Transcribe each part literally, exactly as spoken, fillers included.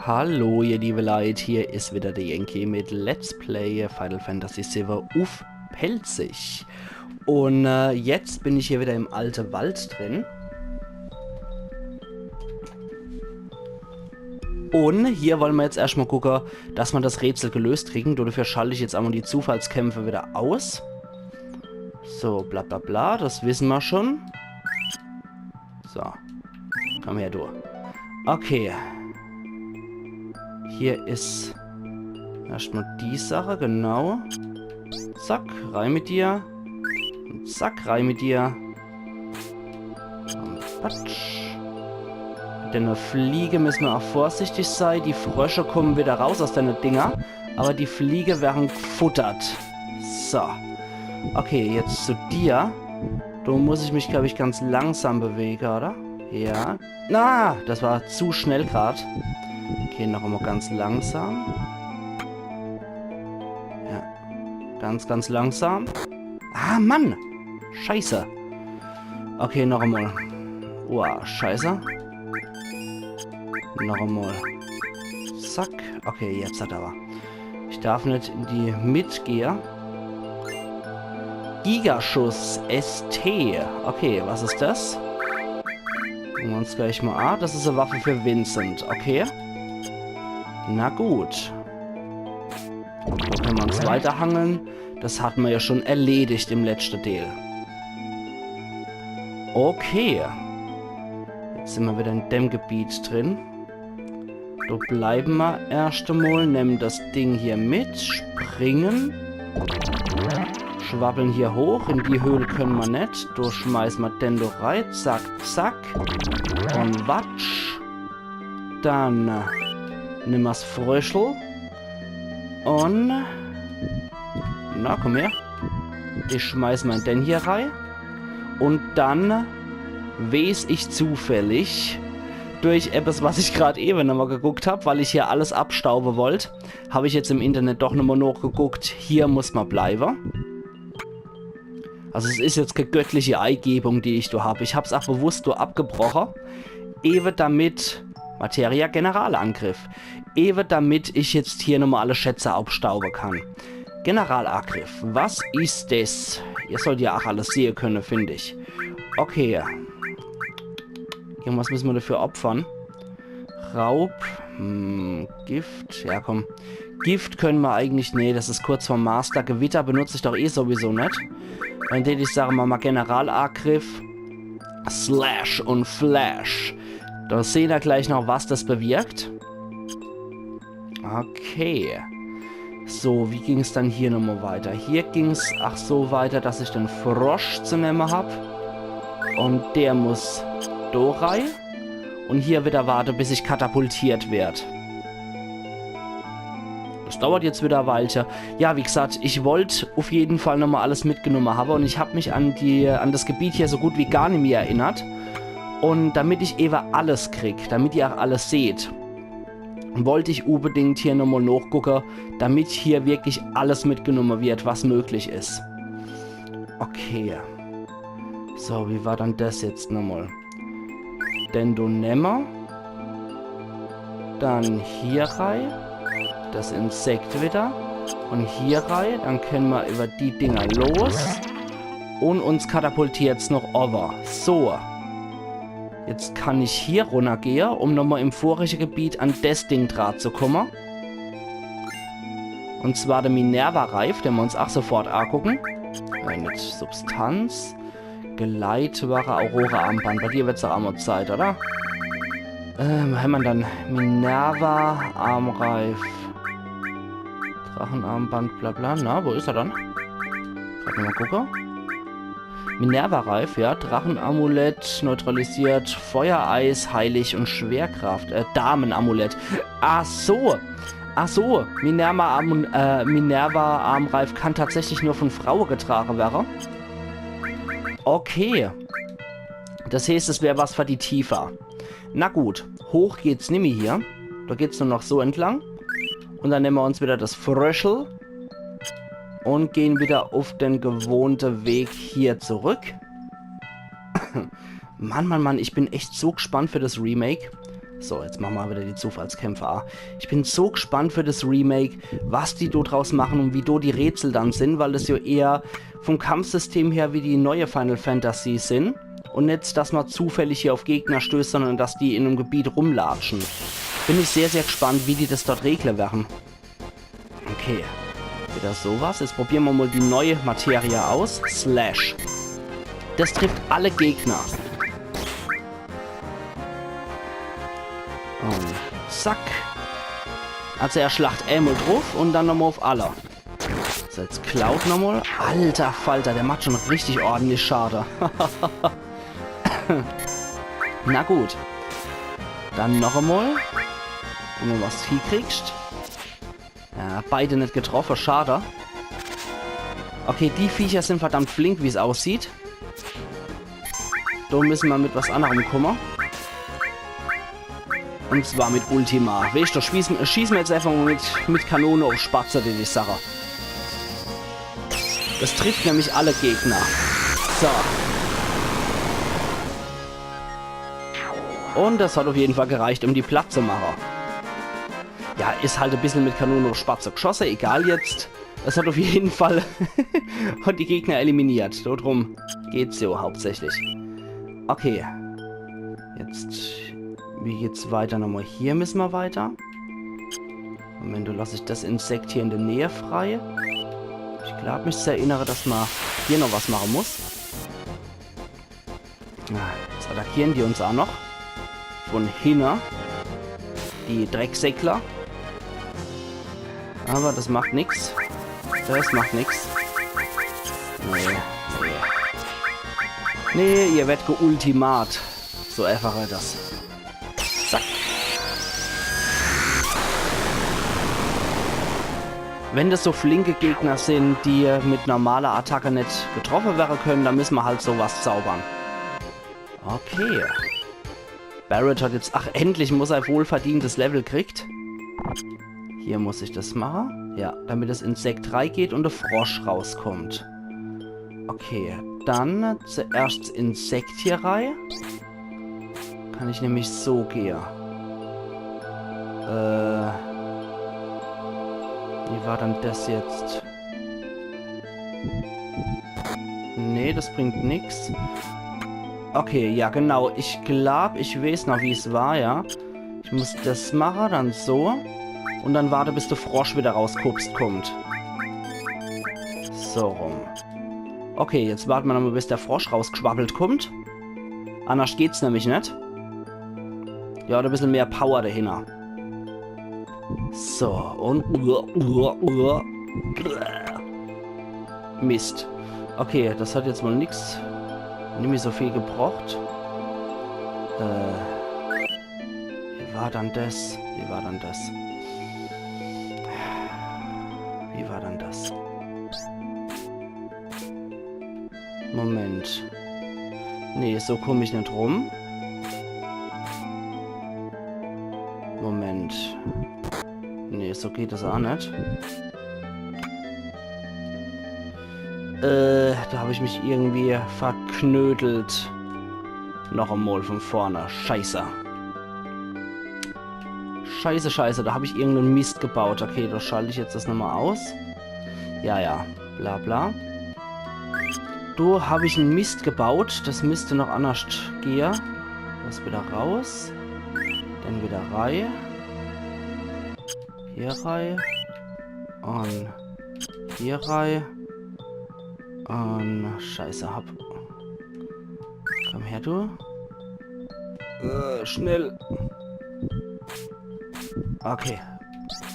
Hallo, ihr liebe Leit, hier is wieder der Yankee mit Let's Play Final Fantasy siwwe uff Pälzisch. Un äh, jetzt bin ich hier wieder im alte Wald drin. Un hier wolle mer jetzt erscht mal gucke, dass mer das Rätsel gelöst kriegen. Dafür schalte ich jetzt einmal die Zufallskämpfe wieder aus. So, bla bla bla, das wisse mer schon. So. Komm her, du. Okay. Hier is erscht mal die Sache, genau. Zack, rein mit dir. Un zack, rein mit dir. Un patsch. Mit denne Fliege misse mer auch vorsichtig sei. Die Frösche kommen wieder raus aus denne Dinger. Aber die Fliege werre gfuttert. So. Okay, jetzt zu dir. Do muss ich mich, glaub ich, ganz langsam bewege, oder? Ja. Na, das war zu schnell grad. Okay, noch einmal ganz langsam. Ja. Ganz, ganz langsam. Ah, Mann! Scheiße. Okay, noch einmal. Uah, scheiße. Noch einmal. Zack. Okay, jetzt hat er aber. Ich darf net in die Mitt gehe. Gigaschuss S T. Okay, was is das? Gucke mer uns gleich mal an. Das is e Waffe für Vincent. Okay. Na gut. Do könne mer uns weiterhangle. Das hat mer ja schon erledigt im letschte Deel. Okay. Jetzt sin mer wieder in dem Gebiet drin. Do bleibe mer erscht emol, nemme das Ding hier mit, springe. Schwabbeln hier hoch, in die Höhl könne mer net. Do schmeiße mer den do rei, zack, zack. Un watsch. Dann äh, nemme mer's Fröschel. Un na, komm her. Ich schmeiß mal den hier rei. Un dann wees ich zufällig durch etwas, was ich grad ewe nochmal geguckt hab, weil ich hier alles abstaube wollt, hab ich jetzt im Internet doch nochmal nachgeguckt. Hier muss mer bleibe. Also es is jetzt kä göttliche Eigebung, die ich do hab. Ich hab's auch bewusst do abgebroche. Ewe damit Materia Generalangriff. Ewe damit ich jetzt hier nochmal alle Schätze abstaube kann. Generalangriff. Was is des? Ihr sollt ja auch alles sehe könne, find ich. Okay. Irgendwas müsse mer dafür opfern. Raub. Hm, Gift. Ja, komm. Gift könne mer eigentlich. Nee, das is kurz vorm Master. Gewitter benutz ich doch eh sowieso net. Dann tät ich sage, mer mal Generalangriff. Slash un Flash. Do sehn mer gleich noch, was das bewirkt. Okay. So, wie ging's dann hier nochmal weiter? Hier ging's, ach so, weiter, dass ich den Frosch zu nemme hab. Un der muss do rei. Un hier wieder warte, bis ich katapultiert werd. Das dauert jetzt wieder e Weilche. Ja, wie gesagt, ich wollt auf jeden Fall nochmal alles mitgenumme habe un ich hab mich an die, an das Gebiet hier so gut wie gar nimmi erinnert. Un damit ich ewe alles krieg, damit ihr auch alles seht, wollt ich unbedingt hier nochmal nachgucke, damit hier wirklich alles mitgenumme wird, was möglich is. Okay. So, wie war dann das jetzt nochmal? Den do nemme mer. Dann hier rei. Das Insekt wieder. Un hier rei. Dann könne mer über die Dinger los. Un uns katapultiert's noch owwe. So. Jetzt kann ich hier runnergehe, um nochmal im vorige Gebiet an des Ding dra zu komme. Un zwar de Minerva-Reif, den mer uns auch sofort angucken. Äh, mit Substanz. Geleitware, Aurora-Armband. Bei dir wird's doch auch mal Zeit, oder? Ähm, was hämmer dann? Minerva, Armreif. Drachenarmband, bla bla. Na, wo is er dann? Grad mal gucke. Minerva-Reif, ja. Drachenamulett, neutralisiert, Feuer, Eis, heilig un Schwerkraft. Äh, Damenamulett. Ach so. Ach so. Minerva, Amun äh, Minerva Armreif kann tatsächlich nur von Fraue getrage werre. Okay. Das heeßt, es wär was für die Tifa. Na gut. Hoch geht's nimmi hier. Do geht's nur noch so entlang. Un dann nemme mer uns wieder das Fröschel. Un gehn wieder auf den gewohnte Weg hier zurück. Mann, Mann, Mann, ich bin echt so gespannt für das Remake. So, jetzt mache mer wieder die Zufallskämpfe. Ah, ich bin so gespannt für das Remake, was die do draus machen und wie do die Rätsel dann sind, weil das ja eher vom Kampfsystem her wie die neue Final Fantasy sind. Und net, dass mer zufällig hier auf Gegner stößt, sondern dass die in einem Gebiet rumlatschen. Bin ich sehr, sehr gespannt, wie die das dort regle werre. Okay. Wieder sowas. Jetzt probiere mer mal die neue Materie aus. Slash. Das trifft alle Gegner. Und zack. Also er schlacht einmal drauf und dann nochmal auf alle. So, jetzt Cloud nochmal. Alter Falter, der macht schon richtig ordentlich Schade. Na gut. Dann noch einmal. Gucke mer, was du hiekriegst. Ja, beide net getroffe, schade. Okay, die Viecher sind verdammt flink, wie's aussieht. Do müsse mer mit was annerem kumme. Und zwar mit Ultima. Weescht du, schieße, schieße mer jetzt einfach mal mit, mit Kanone auf Spatze, die, die Sache. Das trifft nämlich alle Gegner. So. Und das hat auf jeden Fall gereicht, um die platt zu mache. Ja, is halt e bissel mit Kanone auf Spatze geschosse, egal jetzt. Es hat auf jeden Fall hat die Gegner eliminiert. So drum geht's jo hauptsächlich. Okay. Jetzt, wie geht's weiter? Nochmal hier müsse mer weiter. Moment, do lass ich das Insekt hier in der Nähe frei. Ich glaub, mich zu erinnere, dass mer hier noch was mache muss. Ah, jetzt attackieren die uns auch noch. Von hinne. Die Drecksäckler. Aber das macht nix. Das macht nix. Nee, nee. Nee, ihr werdet geultimat. So einfach halt das. Zack. Wenn das so flinke Gegner sind, die mit normaler Attacke net getroffe werre können, dann müsse mer halt sowas zaubern. Okay. Barret hat jetzt, ach, endlich mal sein wohlverdientes Level kriegt. Hier muss ich das mache. Ja, damit das Insekt rei geht und der Frosch rauskommt. Okay, dann zuerscht Insekt hier rei. Kann ich nämlich so gehe. Äh, wie war dann das jetzt? Nee, das bringt nix. Okay, ja genau. Ich glaub, ich weeß noch, wie's war, ja. Ich muss das mache, dann so. Und dann warte, bis der Frosch wieder rausgehupst kommt. So rum. Okay, jetzt warte mer nochmal, bis der Frosch rausgeschwabbelt kommt. Annerscht geht's nämlich net. Ja, hat e bissel mehr Power dahinner. So, und Mist. Okay, das hat jetzt mal nix. Nimmi so viel gebracht. Äh, wie war dann das? Wie war dann das? Wie war dann das? Moment. Nee, so komm ich net rum. Moment. Nee, so geht das auch net. Äh, da hab ich mich irgendwie verknödelt. Noch einmal von vorne. Scheiße. Scheiße, scheiße, da hab ich irgendeinen Mist gebaut. Okay, da schalte ich jetzt das nochmal aus. Ja, ja, bla bla. Da hab ich einen Mist gebaut. Das müsste noch annerscht gehe. Das wieder raus. Dann wieder rei. Hier rei. Und hier rei. Und scheiße, hab. Komm her, du. Äh, schnell. Okay.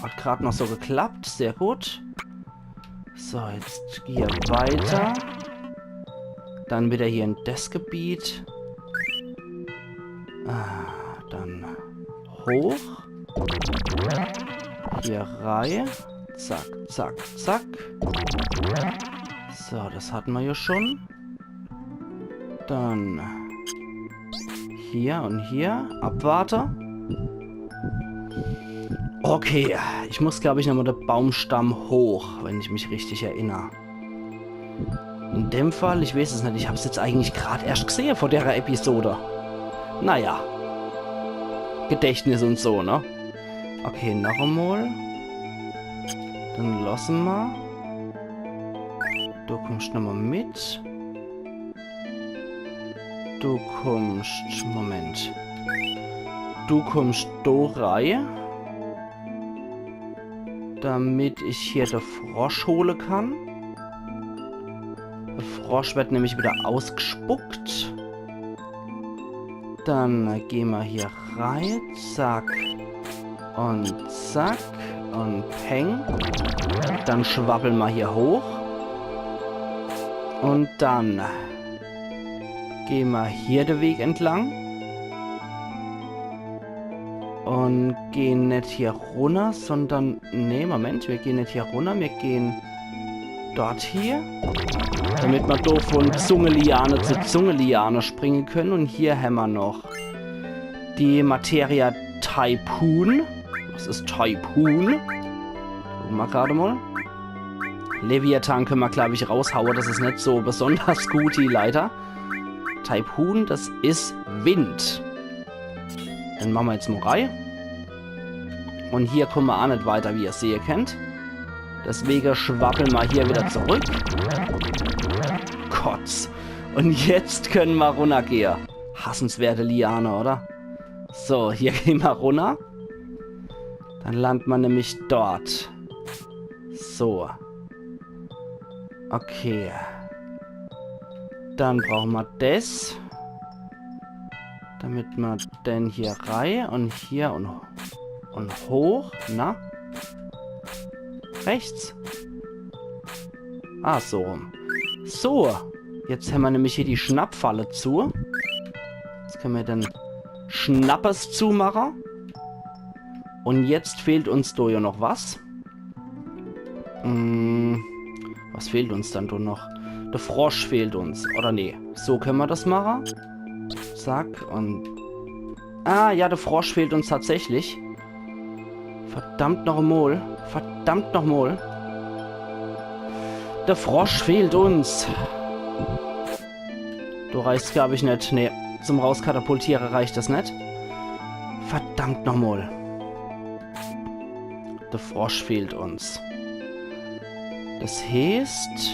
Hat grad noch so geklappt. Sehr gut. So, jetzt hier weiter. Dann wieder hier in das Gebiet. Ah, dann hoch. Hier rei. Zack, zack, zack. So, das hatten wir ja schon. Dann hier und hier. Abwarte. Okay, ich muss, glaub ich, nochmal den Baumstamm hoch, wenn ich mich richtig erinnere. In dem Fall, ich weiß es nicht, ich hab's jetzt eigentlich grad erst gesehen vor der Episode. Naja. Gedächtnis und so, ne? Okay, noch emol. Dann losse ma. Du kommst nochmal mit. Du kommst, Moment. Du kommst do rei. Damit ich hier de Frosch hole kann. De Frosch wird nämlich wieder ausgespuckt. Dann geh ma hier rei. Zack. Und zack. Und peng. Dann schwabbel ma hier hoch. Und dann geh ma hier de Weg entlang. Und gehn net hier runner, sondern... Nee, Moment, wir gehn net hier runner, wir gehn dort hier. Damit ma do von Zungeliane zu Zungeliane springe können. Und hier hämmer noch die Materia Typhoon. Was is Typhoon? Gucke ma grad mal. Leviathan könne ma, glaub ich, raushaue. Das is net so besonders gut, die Leiter. Typhoon, das is Wind. Dann mache ma jetzt Morai. Und hier komme ma aa net weiter, wie ihr sehe kennt. Deswege schwabbel ma hier wieder zurück. Kotz. Und jetzt könne ma runnergehe. Hassenswerte Liane, oder? So, hier gehn ma runner. Dann landet ma nämlich dort. So. Okay. Dann brauche ma des. Damit ma den hier rei und hier und, und hoch. Na? Rechts. Ah, so rum. So. Jetzt hämmer nämlich hier die Schnappfalle zu. Jetzt könne ma den Schnappes zumache. Und jetzt fehlt uns do ja noch was. Hm, was fehlt uns dann do noch? De Frosch fehlt uns. Oder nee, so könne ma das mache. Zack und... Ah, ja, de Frosch fehlt uns tatsächlich. Verdammt noch mol. Verdammt noch mol. De Frosch fehlt uns. Do reicht's, glaub ich, net. Nee, zum Rauskatapultiere reicht das net. Verdammt noch mol. De Frosch fehlt uns. Das heeßt,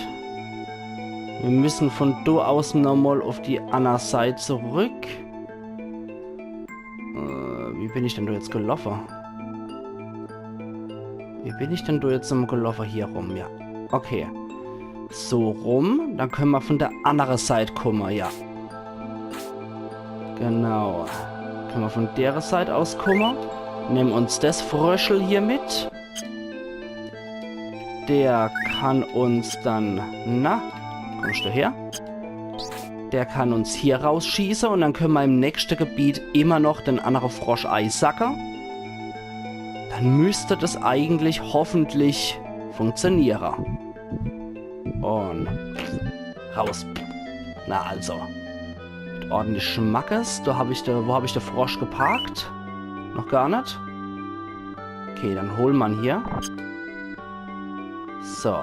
wir müssen von do aus noch mol auf die anner Seit zurück. Äh, wie bin ich denn do jetzt geloffe? Wie bin ich denn do jetzt nochmol geloffe? Hier rum, ja. Okay. So rum. Dann könne ma von der annere Seit komme, ja. Genau. Könne ma von dere Seit aus komme. Nemme uns des Fröschel hier mit. Der kann uns dann... Na, kommst du her? Der kann uns hier rausschieße und dann könne ma im nächste Gebiet immer noch den annere Frosch eisacke. Dann müsst das eigentlich hoffentlich funktioniere. Und raus. Na also. Mit ordentlich Schmackes. Do hab ich de, wo hab ich de Frosch geparkt? Noch gar net. Okay, dann hol ma hier. So.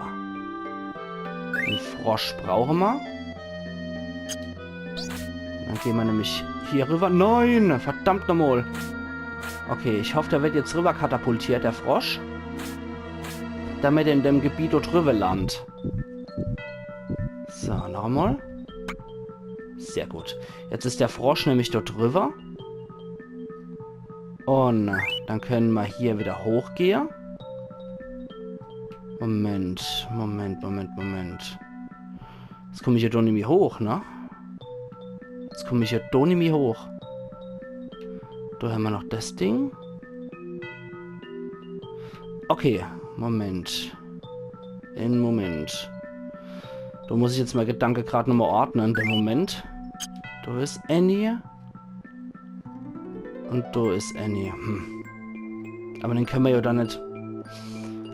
Den Frosch brauche ma. Dann gehn ma nämlich hier rüber. Nein! Verdammt nochmol. Okay, ich hoff, der wird jetzt rüber katapultiert, der Frosch. Damit er in dem Gebiet dort drüber landet. So, noch einmal. Sehr gut. Jetzt is der Frosch nämlich dort drüber. Und dann könne ma hier wieder hochgehe. Moment, Moment, Moment, Moment. Jetzt komm ich ja do nimmi hoch, ne? Jetzt komm ich ja do nimmi hoch. Do hämmer noch das Ding. Okay, Moment. En Moment. Do muss ich jetzt mei Gedanke grad nochmal ordne. Der Moment. Do is Annie. Und do is Annie. Hm. Aber den könne ma ja do net.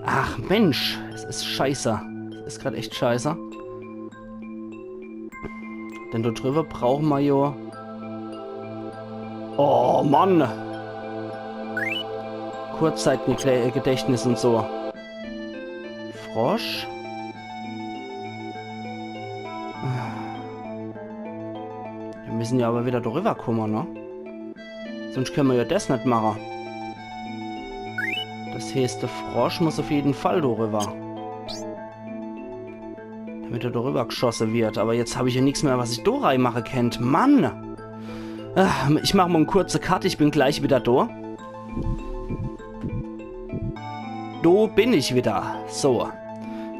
Ach Mensch, es is scheiße. Es is grad echt scheiße. Denn do drüber brauche ma ja. Oh Mann! Kurzzeitgedächtnis und so. Frosch? Wir müssen ja aber wieder drüber kommen, ne? Sunscht kenne mer jo des net mache. Des heeßt, de Frosch muss uff jeden Fall do riwwer. Damit er do riwwer gschosse werd. Awwer jetzt hab ich jo nix mehr, was ich do rei mache kennt. Mann! Ah, ich mach mol en kurze Cut, ich bin gleich widder do. Do bin ich widder. So.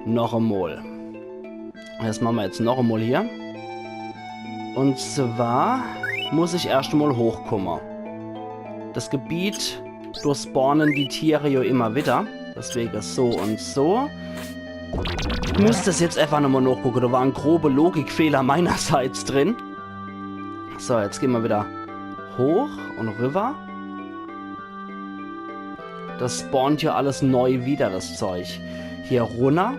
Noch emol. Des mache mer jetzt noch emol hier. Un zwar muss ich erscht emol hochkumme. Des Gebiet, do spawne die Tiere jo immer widder. Deswege so un so. Ich muss des jetzt äfach nochmol nochgucke. Do war en grobe Logikfehler meinerseits drin. So, jetzt gehn mer widder hoch un riwwer. Des spawnt jo alles nei widder, des Zeug. Hier runner.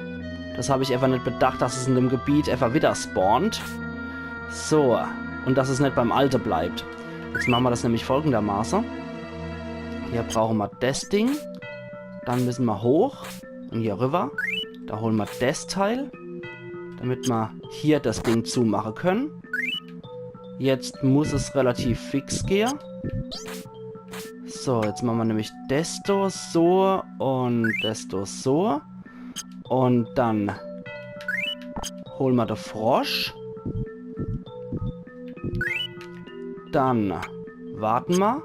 Des hab ich äfach net bedacht, dass es in dem Gebiet äfach widder spawnt. So. Un dass es net beim Alte bleibt. Jetzt mache mer des nämlich folgendermaße. Hier brauche mer des Ding. Dann misse mer hoch. Un hier riwwer. Do hole mer des Teil. Damit mer hier des Ding zumache kenne. Jetzt muss es relativ fix gehe. So, jetzt mache mer nämlich des do so un des do so. Un dann hole mer de Frosch. Dann warte mer.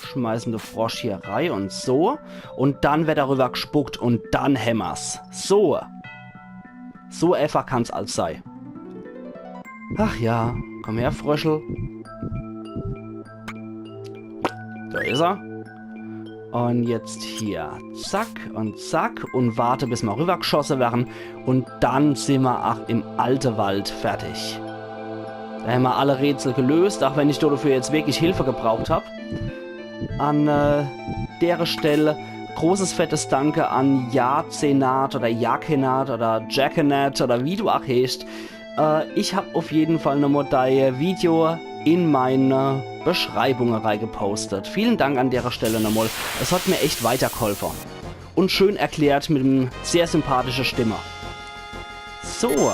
Schmeiße de Frosch hier rei un so. Un dann werd er riwwer gspuckt un dann hämmer's. So. So äfach kann's als sei. Ach ja, komm her, Fröschel. Do is er. Un jetzt hier. Zack un zack. Un warte, bis mer riwwer gschosse werre. Un dann sin mer ach im alte Wald fertig. Do hämmer alle Rätsel gelöst, ach wenn ich do dafür jetzt wirklich Hilfe gebraucht hab. An äh, dere Stell großes fettes Danke an Jazenat oder Jakenat oder Jackenat oder wie du ach heeßt. Äh, ich hab uff jeden Fall nochmol dei Video in meine Beschreibung reigepostet. Vielen Dank an dere Stell nochmol. Es hat mir echt weitergeholfe. Un schön erklärt mit em sehr sympathische Stimme. So.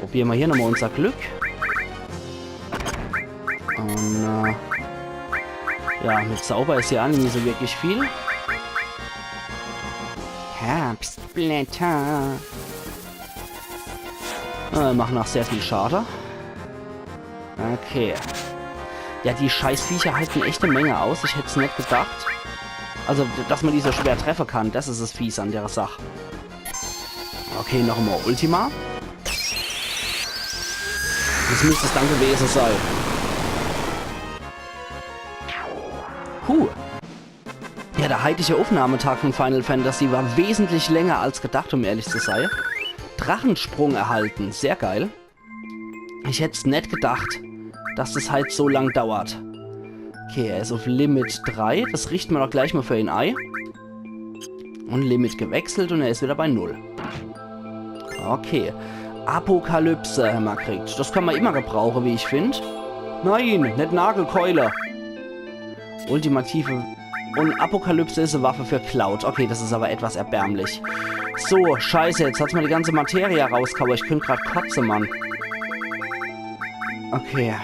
Probiere mer hier nochmol unser Glück. Un, äh, ja, mit Zauber is hier ach nimmi so wirklich viel. Herbstblätter. Äh, mache ach sehr viel Schade. Okay. Ja, die Scheißviecher halte echt e Menge aus. Ich hätt's net gedacht. Also, dass mer die so schwer treffe kann, des is es Fies an dere Sach. Okay, nochmol Ultima. Des müsst's dann gewese sei. Puh. Ja, der heitige Aufnahmetag von Final Fantasy war wesentlich länger als gedacht, um ehrlich zu sei. Drachensprung erhalten, sehr geil. Ich hätt's net gedacht, dass des halt so lang dauert. Okay, er is uff Limit drei. Des richte mer doch gleich mol für ihn ei. Un Limit gewechselt un er is widder bei null. Okay. Apokalypse hämmer kriegt. Des kann mer immer gebrauche, wie ich find. Nein, net Nagelkeule. Ultimative. Un Apokalypse is e Waffe für Cloud. Okay, des is awwer etwas erbärmlich. So, scheiße, jetzt hat's mer die ganze Materie rausgehaue. Ich könnt grad kotze, Mann. Okay,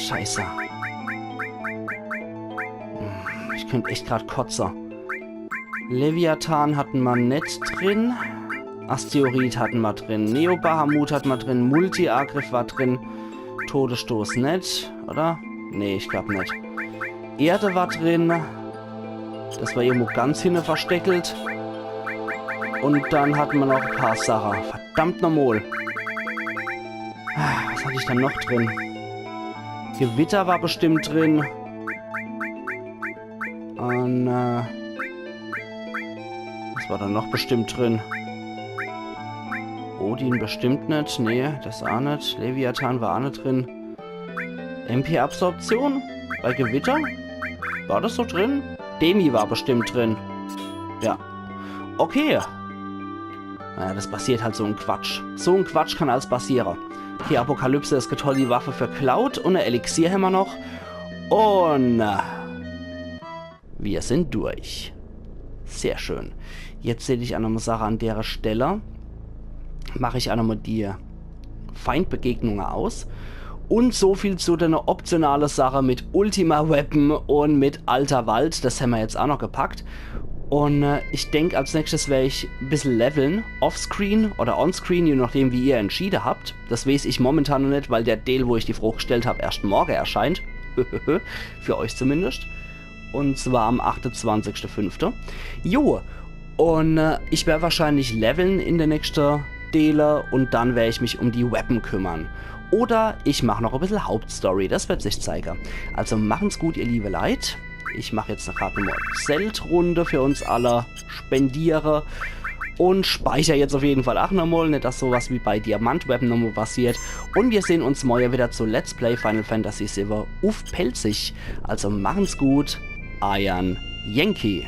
scheiße. Hm, ich könnt echt grad kotze. Leviathan hatte mer net drin. Asteroid hatte mer drin. Neo-Bahamut hatte mer drin. Multi-Agriff war drin. Todesstoß net, oder? Nee, ich glaab net. Erde war drin. Des war irgendwo ganz hinne versteckelt. Un dann hatte mer noch e paar Sache. Verdammt nochmol. Ah, was hatt ich dann noch drin? Gewitter war bestimmt drin. Un, äh, was war dann noch bestimmt drin? Odin bestimmt net. Nee, des ach net. Leviathan war ach net drin. M P-Absorption? Bei Gewitter? War des so drin? Demi war bestimmt drin. Ja. Okay. Naja, des passiert halt so en Quatsch. So en Quatsch kann alles passiere. Okay, Apokalypse is e tolle Waffe für Cloud un e Elixier hämmer noch. Un, äh, mir sin durch. Sehr schön. Jetzt seh ich ach nochmol Sache an dere Stell. Mach ich ach nochmol die Feindbegegnunge aus. Und so viel zu de optionale Sache mit Ultima Weapon und mit Alter Wald. Das hämmer jetzt ach noch gepackt. Und äh, ich denk, als nächstes wer ich bissel leveln, offscreen oder onscreen, je nachdem, wie ihr entschiede habt. Das weeß ich momentan noch net, weil der Deel, wo ich die Frooch gestellt hab, erscht morge erscheint. Für euch zumindest. Und zwar am achtundzwanzigsten fünften. Jo, und äh, ich wer wahrscheinlich leveln in de nächschte Deele und dann wer ich mich um die Weapon kümmern. Oder ich mach noch e bissel Hauptstory, das wird sich zeige. Also machen's gut, ihr liebe Leit. Ich mach jetzt grad nochmal Zeltrunde für uns alle, spendiere und speicher jetzt auf jeden Fall ach nochmal, net dass sowas wie bei Diamant Weapon nochmal passiert. Und wir sehen uns morgen wieder zu Let's Play Final Fantasy sieben uff Pälzisch. Also machen's gut, eiern Yankee.